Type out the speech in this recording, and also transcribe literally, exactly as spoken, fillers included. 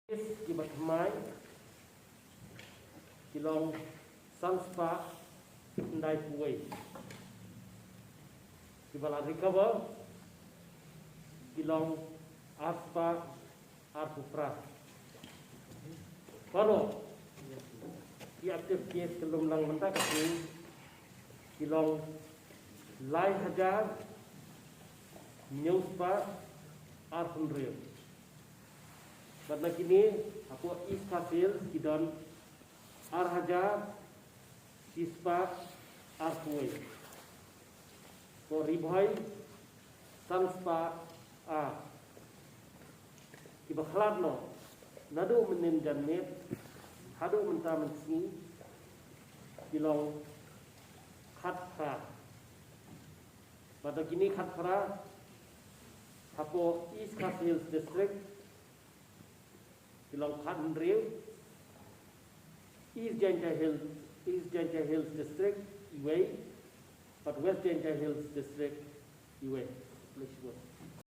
Kiba thymmai ki long san spah khyndai phew wei. Kiba la recover ki long ar spah ar phew phra. Pano ki active case ka lum lang mynta ka sngi ki long lai hajar hynñiew spah ar phew hynriew. Bad na kine hapoh East Khasi Hills ki don ar hajar shi spah ar phew wei. Hapoh Ri Bhoi san spah ar. Kiba khlad noh naduh mynnin janmiet haduh mynta mynsngi ki long khatphra. Bad na kine khatphra hapoh East Khasi Hills District ki long khathynriew, East Jaintia Hills, East Jaintia Hills District iwei, bad West Jaintia Hills District iwei. Khublei shibun.